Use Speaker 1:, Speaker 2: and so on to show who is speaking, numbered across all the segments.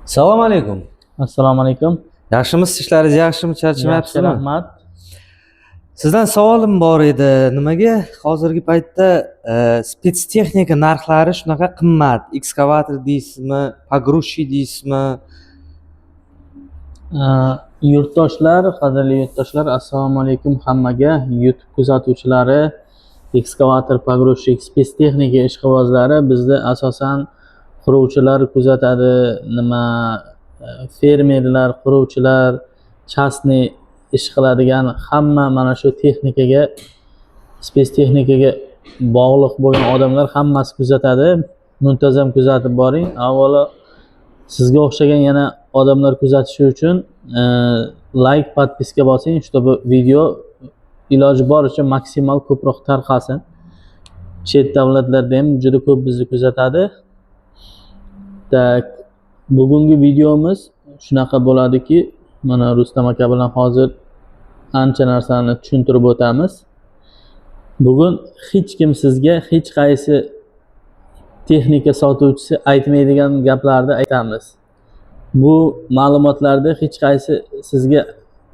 Speaker 1: Assalomu alaykum.
Speaker 2: Assalomu alaykum.
Speaker 1: Yaxshimisiz, ishlaringiz yaxshimi,
Speaker 2: Yaxshi,
Speaker 1: charchamayapsizmi?
Speaker 2: Rahmat.
Speaker 1: Sizdan savolim bor edi. Nimaga hozirgi paytda спецтехника narxlari shunaqa qimmat? Ekskavator deysizmi, погрузчик deysizmi?
Speaker 2: Yurtdoshlar, qadrli yurtdoshlar, assalomu alaykum hammaga. YouTube kuzatuvchilari, ekskavator, погрузчик, спецтехника ishqibozlari. Bizda asosan quruvchilar kuzatadi, nima, fermerlar, quruvchilar, частный ish qiladigan hamma mana shu texnikaga, спецтехника ga bog'liq bo'lgan odamlar hammasi kuzatadi. Muntazam kuzatib boring. Avvalo sizga o'xshagan yana odamlar kuzatishi uchun лайк, подписка bosing, чтобы video iloji boricha maksimal ko'proq tarqalsin. Chet davlatlarda ham juda ko'p bizni kuzatadi. Так, bugungi videomiz shunaqa bo'ladiki, mana Rustam aka bilan hozir ancha narsani tushuntirib o'tamiz. Bugun hech kim sizga, hech qaysi texnika sotuvchisi aytmaydigan gaplarni aytamiz. Bu ma'lumotlarni hech qaysi sizga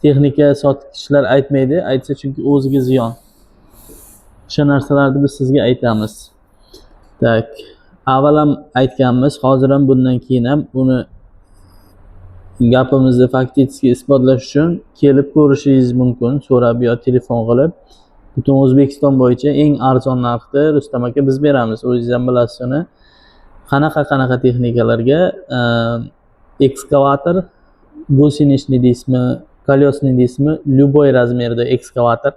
Speaker 2: texnika sotuvchilar aytmaydi, aytsa chunki o'ziga ziyon. O'sha narsalarni biz sizga aytamiz. Так, avval ham aytganmiz, hozir ham, bundan keyin ham uni gapimizni фактически isbotlash uchun kelib ko'rishingiz mumkin, so'rab yo telefon qilib. Butun O'zbekiston bo'yicha eng arzon narxda, Rustam aka, biz beramiz, o'zingiz ham bilasiz uni. Qanaqa qanaqa texnikalarga, ekskavator, гусеничный deysizmi, колесный deysizmi, любой размер da ekskavator,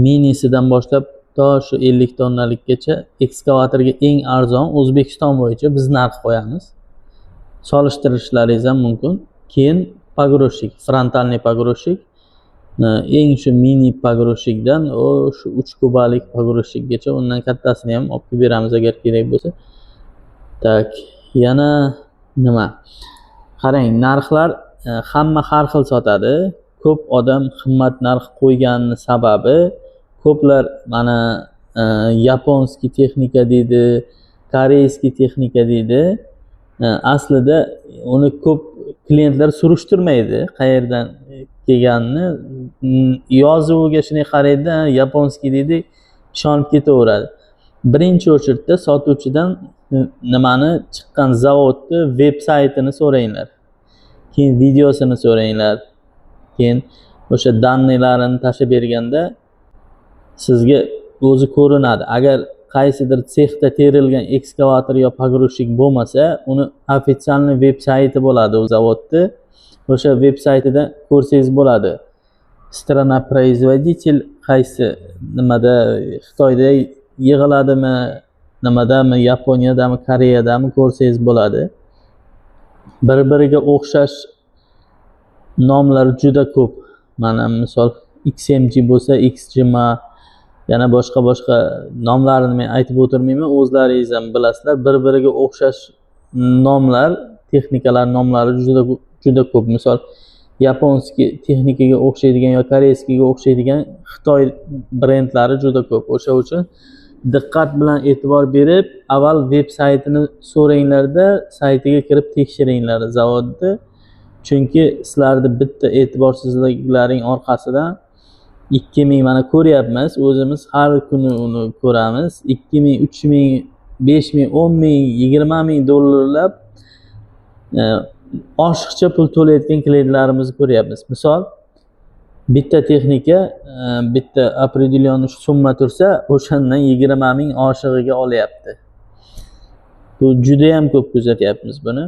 Speaker 2: minisidan boshlab to shu 50 tonnalikgacha ekskavatorga eng arzon O'zbekiston bo'yicha biz narx qo'yamiz. Solishtirishlaringiz ham mumkin. Keyin погрузчик, фронтальный погрузчик, eng shu mini погрузчик dan u shu 3 kubalik погрузчик gacha, undan kattasini ham olib kelib beramiz agar kerak bo'lsa. Так, yana nima? Qarang, narxlar, hamma har xil sotadi. Ko'p odam qimmat narx qo'yganini sababi, ko'plar mana японский texnika deydi, корейский texnika deydi. Aslida uni ko'p klientlar surishtirmaydi qayerdan kelganini. Yozuviga shunday qaraydi, японский deydi, ishonib ketaveradi. Birinchi очередь da sotuvchidan nimani chiqqan zavodni veb saytini so'ranglar. Keyin videosini so'ranglar. Keyin o'sha данный larini tashlab berganda sizga o'zi ko'rinadi. Agar qaysidir sexda terilgan ekskavator yo погрузчик bo'lmasa, uni официальный veb sayti bo'ladi u zavodni. O'sha veb saytida ko'rsangiz bo'ladi. Страна производитель qaysi, nimada, Xitoyda yig'iladimi, nimadami, Yaponiyadami, Koreyadami, ko'rsangiz bo'ladi. Bir-biriga o'xshash nomlar juda ko'p. Mana misol, XMG bo'lsa, XGMA, yana boshqa boshqa nomlarini men aytib o'tirmayman, o'zlaringiz ham bilasizlar. Bir-biriga o'xshash nomlar, texnikalar nomlari juda juda ko'p. Misol, японский texnikaga o'xshaydigan yo корейский ga o'xshaydigan Xitoy brendlari juda ko'p. O'sha uchun diqqat bilan e'tibor berib, avval veb saytini so'ranglarda, saytiga kirib tekshiringlar zavodni. Chunki sizlarni bitta e'tiborsizliklaring orqasidan 2000, mana ko'ryapmiz, o'zimiz har kuni uni ko'ramiz. 2000, 3000, 5000, 10 000, 20 000 dollarlab oshiqcha pul to'layotgan klientlarimizni ko'ryapmiz. Misol, bitta texnika bitta определенный summa tursa, o'shandan 20 000 oshig'iga olyapti. Bu judayam ko'p kuzatyapmiz buni.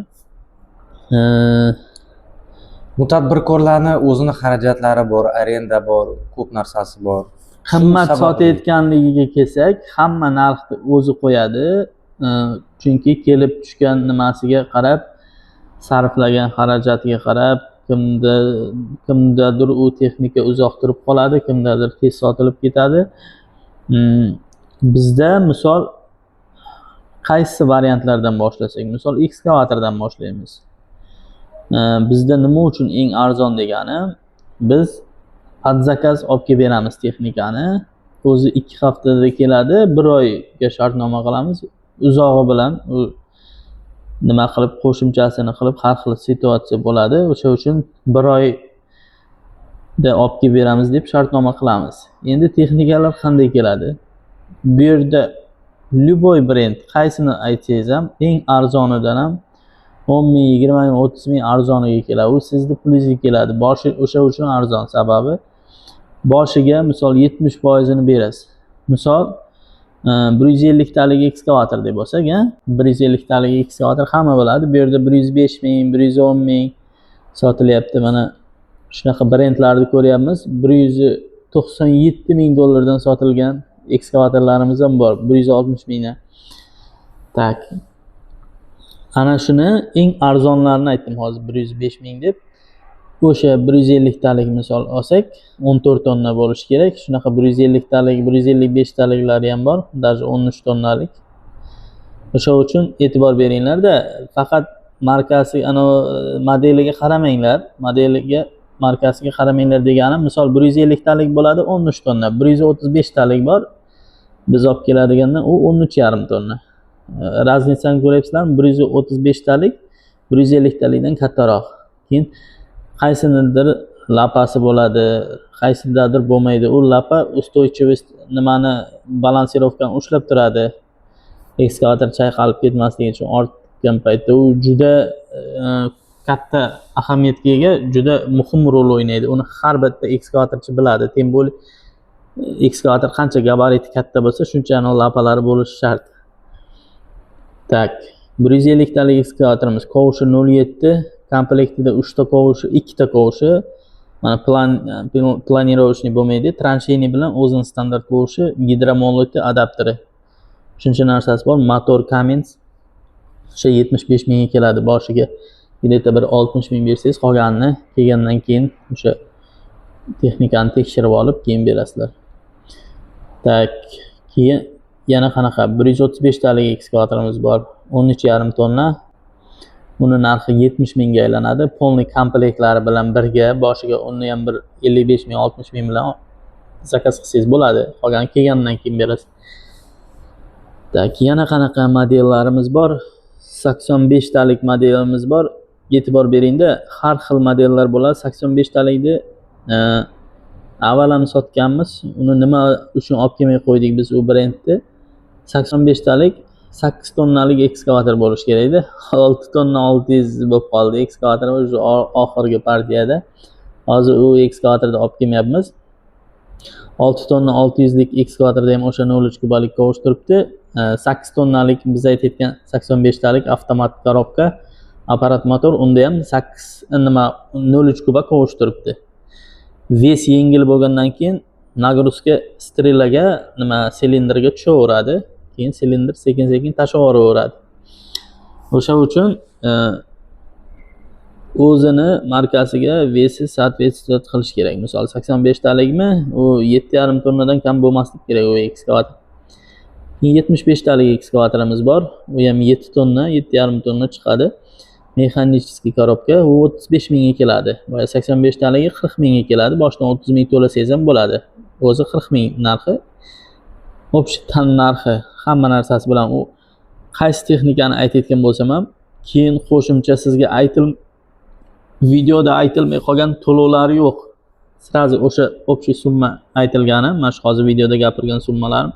Speaker 1: Bu tadbirkorlarni o'zini xarajatlari bor, arenda bor, ko'p narsasi bor. Shu
Speaker 2: Qimmat
Speaker 1: sababli.
Speaker 2: sotayotganligiga kelsak, hamma narxni o'zi qo'yadi. Chunki kelib tushgan nimasiga qarab, sarflagan xarajatiga qarab, kimdadir u texnika uzoq turib qoladi, kimdadir tez sotilib ketadi. Bizda misol, qaysi variantlardan boshlasak, misol, ekskavatordan boshlaymiz. Bizda nima uchun eng arzon degani, biz под заказ olib kelib beramiz texnikani. O'zi 2 haftada keladi, bir oyga shartnoma qilamiz. Uzog'i bilan u Nima qilib, qo'shimchasini qilib, har xil situatsiya bo'ladi. O'sha uchun bir oyda olib kelib beramiz deb shartnoma qilamiz. Endi texnikalar qanday keladi? Bu yerda любой brend, qaysini aytsangiz ham, eng arzonidan ham 10 ming, 20 ming, 30 ming arzoniga keladi. U sizni pulingizga keladi. Boshi o'sha uchun arzon, sababi boshiga, misol, 70%ini berasiz. Misol, 150talik ekskavator deb olsak, a 150talik ekskavator hamma biladi, bu yerda 105 ming, 110 ming sotilyapti. Mana shunaqa brendlarni ko'ryapmiz, 197 ming dollardan sotilgan ekskavatorlarimiz ham bor, 160 mingdan. Так, ana shuni eng arzonlarini aytdim hozir, 105 ming deb. O'sha 150talik, misol olsak, 14 tonna bo'lishi kerak. Shunaqa 150talik, 155taliklari ham bor, даже 13 tonnalik. O'sha uchun e'tibor beringlarda, faqat markasi, anavi modeliga qaramanglar. Modeliga, markasiga qaramanglar deganim, misol, 150talik bo'ladi 13 tonna, 135talik bor biz olib keladigandan, u 13,5 tonna. Разница ni ko'ryapsizlarmi? 135talik 150talikdan kattaroq. Keyin qaysinidir lapasi bo'ladi, qaysidadir bo'lmaydi. U lapa устойчивость, nimani, балансировка ni ushlab turadi, ekskavator chayqalib ketmasligi uchun ortgan paytda. U juda katta ahamiyatga ega, juda muhim rol o'ynaydi. Uni har bitta ekskavatorchi biladi. Тем более ekskavator qancha gabariti katta bo'lsa, shuncha anavi lapalari bo'lishi shart. Так, 150talik ekskavatorimiz, ковш i 0,7, komplektida uchta ковш i, ikkita ковш i, mana планировочный bo'lmaydi, траншейный bilan o'zini standart ковш i, гидромолот i, adapteri, shuncha narsasi bor. Motor Cummins, o'sha 75 mingga keladi. Boshiga где-то bir 60 ming bersangiz, qolganini kelgandan keyin, o'sha texnikani tekshirib olib, keyin berasizlar. Так, keyin yana qanaqa, 135talik ekskavatorimiz bor, 13,5 tonna. Uni narxi 70 mingga aylanadi, полный komplektlari bilan birga. Boshiga uni ham bir 55 ming, 60 ming bilan zakaz qilsangiz bo'ladi, qolgani kelgandan keyin berasiz. Так, yana qanaqa modellarimiz bor? 85talik modelimiz bor. E'tibor beringda, har xil modellar bo'ladi. 85talikni avval ham sotganmiz. Uni nima uchun olib kelmay qo'ydik biz u brendni? 85talik 8 tonnalik ekskavator bo'lishi kerak edi, 6 tonna 600 bo'lib qoldi ekskavator уже oxirgi partiyada. Hozir u ekskavatorni olib kelmayapmiz. 6 tonna 600lik ekskavatorda ham o'sha 0,3 kubalik ковш turibdi. 8 tonnalik, biz aytayotgan 85talik avtomat коробка, apparat, motor, unda ham sakkiz, nima, 0,3 kuba ковш turibdi. Вес yengil bo'lgandan keyin нагрузка стрела ga, nima, silindrga tushaveradi, keyin silindr sekin sekin tashlab yuboraveradi. O'sha uchun o'zini markasiga вес i соответствовать qilish kerak. Misol, 85talikmi, u 7,5 tonnadan kam bo'lmasligi kerak u ekskavator. Keyin 75talik ekskavatorimiz bor, u ham 7 tonna, 7,5 tonna chiqadi, механический коробка. U 35 mingga keladi. Boya 85taligi 40 mingga keladi, boshidan 30 ming to'lasangiz ham bo'ladi. O'zi 40 ming narxi, общий tan narxi hamma narsasi bilan. U qaysi texnikani aytayotgan bo'lsam ham, keyin qo'shimcha sizga aytil videoda aytilmay qolgan to'lovlari yo'q, сразу o'sha общий summa aytilgani. Mana shu hozir videoda gapirgan summalarim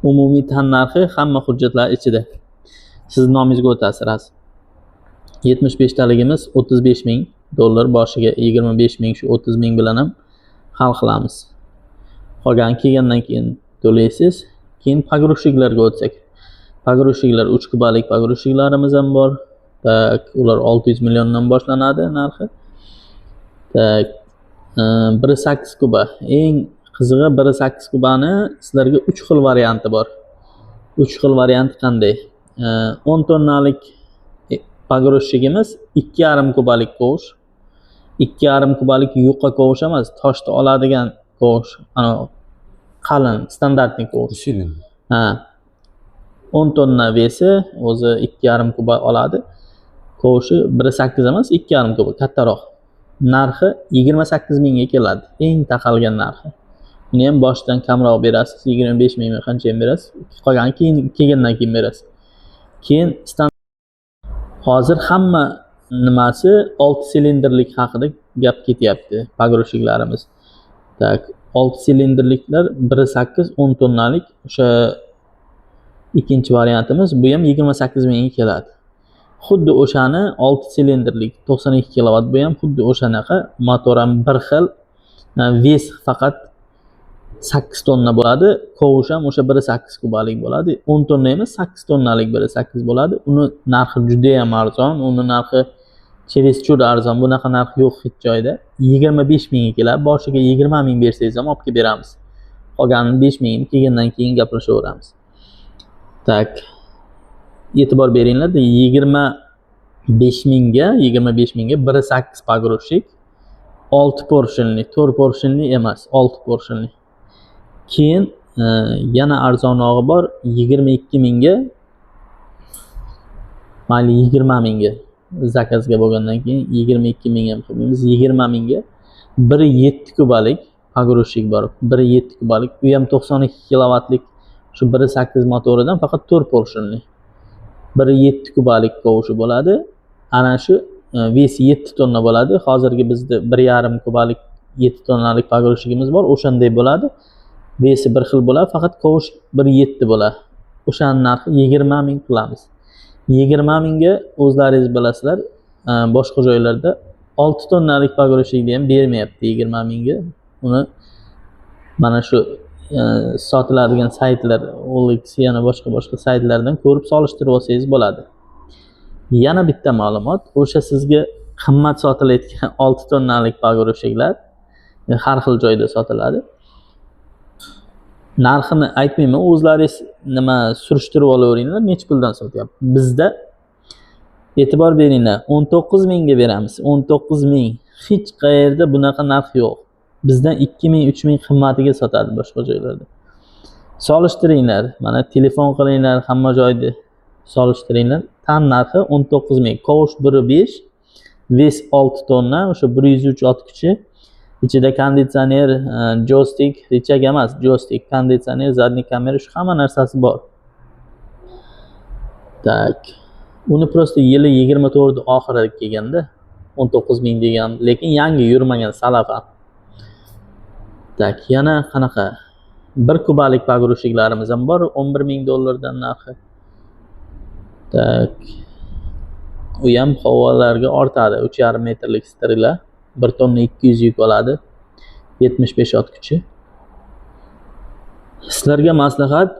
Speaker 2: umumiy tan narxi, hamma hujjatlar ichida, sizni nomingizga o'tadi сразу. 75taligimiz 35 ming dollar, boshiga 25 ming, shu 30 ming bilan ham hal qilamiz, qolgani kelgandan keyin to'laysiz. Keyin погрузчик larga o'tsak, погрузчик lar, 3 kubalik погрузчик larimiz ham bor. Так, ular 600 milliondan boshlanadi narxi. Так, 1,8 kuba. Eng qizig'i, 1,8 kubani sizlarga uch xil varianti bor. Uch xil varianti qanday? 10 tonnalik погрузчик imiz 2,5 kubalik ковш, 2,5 kubalik yuqa ковш emas, toshni oladigan ковш, anavi qalin, стандартный ковш.
Speaker 1: Усиленный.
Speaker 2: Ha, 10 tonna вес i, o'zi 2,5 kuba oladi. Ковш i 1,8 emas, 2,5 kuba, kattaroq. Narxi 28 mingga keladi, eng taqalgan narxi. Uni ham boshidan kamroq berasiz, 25 mingmi, qancha ham berasiz, qolgani keyin, kelgandan keyin berasiz. Keyin Hozir hamma nimasi 6 silindrlik haqida gap ketyapti, погрузчик larimiz. Так, 6 silindrliklar 1.8, 10 tonnalik o'sha ikkinchi variantimiz, bu ham 28 mingga keladi. Xuddi o'shani 6 silindrlik 92 kilovat, bu ham xuddi o'shanaqa, motor ham bir xil, вес faqat 8 tonna bo'ladi, kovush ham o'sha 1.8 kubalik bo'ladi. 10 tonna emas, 8 tonnalik 1.8 bo'ladi. Uni narxi judayam arzon, uni narxi чересчур arzon, bunaqa narx yo'q hech joyda. 25 mingga keladi. Boshiga 20 ming bersangiz ham olib kelib beramiz. Qolganini 5 mingini kelgandan keyin gaplashaveramiz. Так. E'tibor beringlar, 25 mingga, 25 mingga 1.8 погрузчик, 6 поршень li, 4 поршень li emas, 6 поршень li. Keyin yana arzonrog'i bor, 22 mingga, mayli, 20 mingga, заказ ga bo'lgandan keyin 22 ming ham qilmaymiz, 20 mingga 1.7 kubalik погрузчик bor. 1.7 kubalik, u ham 92 kilovatlik shu 1.8 motoridan, faqat 4 поршень li. 1.7 kubalik kovushi bo'ladi. Ana shu вес i 7 tonna bo'ladi. Hozirgi bizda 1.5 kubalik 7 tonnalik погрузчик imiz bor, o'shanday bo'ladi. Вес i bir xil bo'ladi, faqat kovush 1.7 bo'ladi. O'shani narxi 20 ming qilamiz. 20 mingga, o'zlaringiz bilasizlar, boshqa joylarda 6 tonnalik погрузчик ni ham bermayapti 20 mingga. Uni mana shu sotiladigan saytlar, OLX, yana boshqa boshqa saytlardan ko'rib solishtirib olsangiz bo'ladi. Yana bitta ma'lumot, o'sha sizga qimmat sotilayotgan 6 tonnalik погрузчик lar har xil joyda sotiladi. Narxini aytmayman, o'zlaringiz nima surishtirib olaveringlar, necha puldan sotyapti. Bizda, e'tibor beringlar, 19 mingga beramiz. 19 ming. Hech qayerda bunaqa narx yo'q. Bizdan 2 ming, 3 ming qimmatiga sotadi boshqa joylarda. Solishtiringlar, mana telefon qilinglar, hamma joyda solishtiringlar. Tan narxi 19 ming. Kovush 1.5, вес 6 tonna, o'sha 103 ot kuchi. Ichida konditsioner, joystick, рычаг emas, joystick, konditsioner, задний kamera, shu hamma narsasi bor. Так. Uni просто yili 24 oxiri kelganda 19 ming degan, lekin yangi, yurmagan, salafan. Так, yana qanaqa? 1 kubalik погрузчик larimiz ham bor, 11 ming dollardan narxi. Так. U ham havolarga ortadi. 3,5 metrlik стрела, 1 tonna 200 yuk oladi. 75 ot kuchi. Sizlarga maslahat,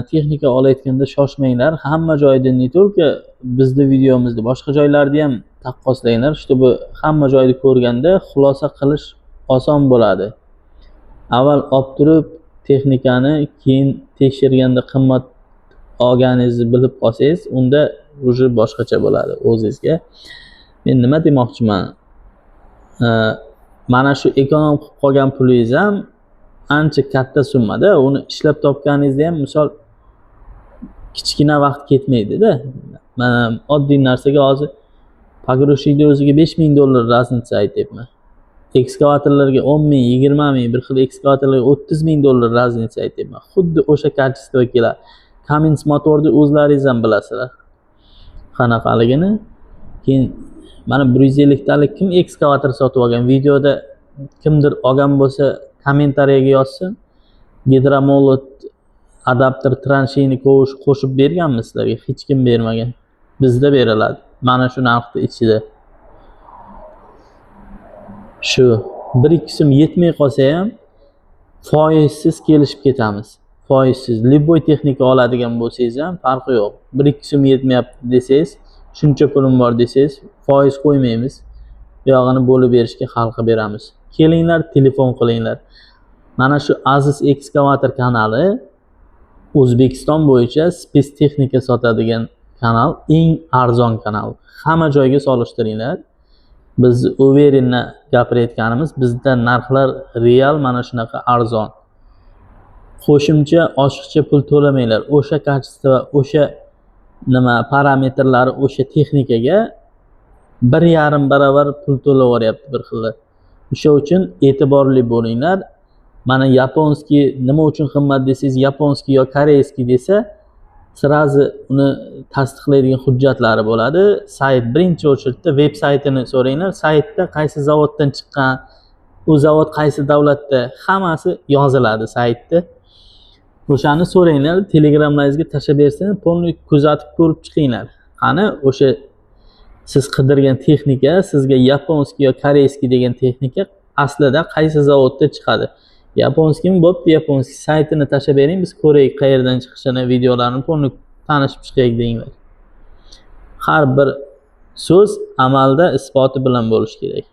Speaker 2: texnika olayotganda shoshmanglar. Hamma joyda, не только bizni videomizda, boshqa joylarda ham taqqoslanglar, чтобы hamma joyda ko'rganda xulosa qilish oson bo'ladi. Avval olib turib texnikani, keyin tekshirganda qimmat olganingizni bilib qolsangiz, unda уже boshqacha bo'ladi o'zingizga. Men nima demoqchiman? Mana shu эконом qilib qolgan pulingiz ham ancha katta summada. Uni ishlab topganingizda ham, misol, kichkina vaqt ketmaydi-da. Mana oddiy narsaga hozir погрузчик ni o'ziga 5000 dollar разница aytyapman. Ekskavatorlarga 10 ming, 20 ming, bir xil ekskavatorlarga 30 ming dollar разница aytyapman. Xuddi o'sha качество keladi. Cummins motorni o'zlaringiz ham bilasizlar qanaqaligini. Keyin mana 150 talik kim ekskavator sotib olgan? Videoda kimdir olgan bo'lsa, kommentariyaga yozsin. Гидромолот, adapter, траншейный kovush qo'shib berganmi sizlarga? Hech kim bermagan. Bizda beriladi. Mana shu narxni ichida. Shu 1-2 so'm yetmay qolsa ham foizsiz kelishib ketamiz. Foizsiz. Любой texnika oladigan bo'lsangiz ham farqi yo'q. 1-2 so'm yetmayapti desangiz, shuncha pulim bor desangiz, foiz qo'ymaymiz. Bu yog'ini bo'lib berishga hal qilib beramiz. Kelinglar, telefon qilinglar. Mana shu Aziz Ekskavator kanali O'zbekiston bo'yicha спецтехника sotadigan kanal, eng arzon kanal. Hamma joyga solishtiringlar. Biz уверенно gapirayotganimiz, bizda narxlar real mana shunaqa arzon. Qo'shimcha, oshiqcha pul to'lamanglar. O'sha качество, o'sha nima parametrlari, o'sha texnikaga 1,5 barobar pul to'lab yuboryapti bir xillar. O'sha uchun e'tiborli bo'linglar. Mana японский nima uchun qimmat desangiz, японский yo корейский desa, Сразу uni tasdiqlaydigan hujjatlari bo'ladi. Sayt, birinchi очередь da veb saytini so'ranglar. Saytda qaysi zavoddan chiqqan, u zavod qaysi davlatda, hammasi yoziladi saytda. O'shani so'ranglar, Telegramlaringizga tashlab bersin, полный kuzatib ko'rib chiqinglar. Qani o'sha siz qidirgan texnika, sizga японский yo корейский degan texnika aslida qaysi zavodda chiqadi? Японский mi? Bo'pti, японский. Saytini tashlab bering, biz ko'raylik qayerdan chiqishini, videolarni полный tanishib chiqaylik denglar. Har bir so'z amalda isboti bilan bo'lishi kerak.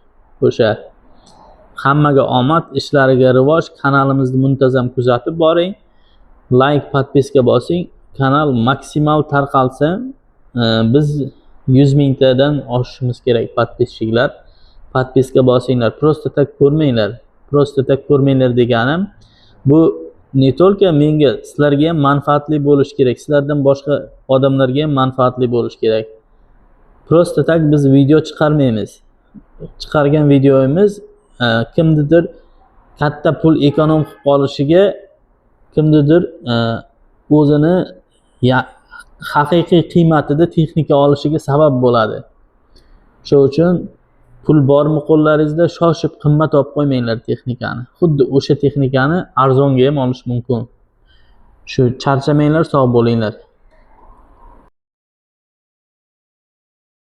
Speaker 2: O'sha hammaga omad, ishlariga rivoj, kanalimizni muntazam kuzatib boring. Layk, подписка bosing, kanal maksimal tarqalsin. Biz 100 mingtadan oshishimiz kerak подписчик lar. Подписка bosinglar, просто так ko'rmanglar. Просто так ko'rmanglar deganim, bu не только menga, sizlarga ham manfaatli bo'lishi kerak. Sizlardan boshqa odamlarga ham manfaatli bo'lishi kerak. Просто так biz video chiqarmaymiz. Chiqargan videomiz kimnidir katta pul эконом qilib qolishiga, kimnidir o'zini haqiqiy qiymatida texnika olishiga sabab bo'ladi. Shu uchun pul bormi qo'llaringizda, shoshib qimmat olib qo'ymanglar texnikani. Xuddi o'sha texnikani arzonga ham olish mumkin. Shu, charchamanglar, sog' bo'linglar.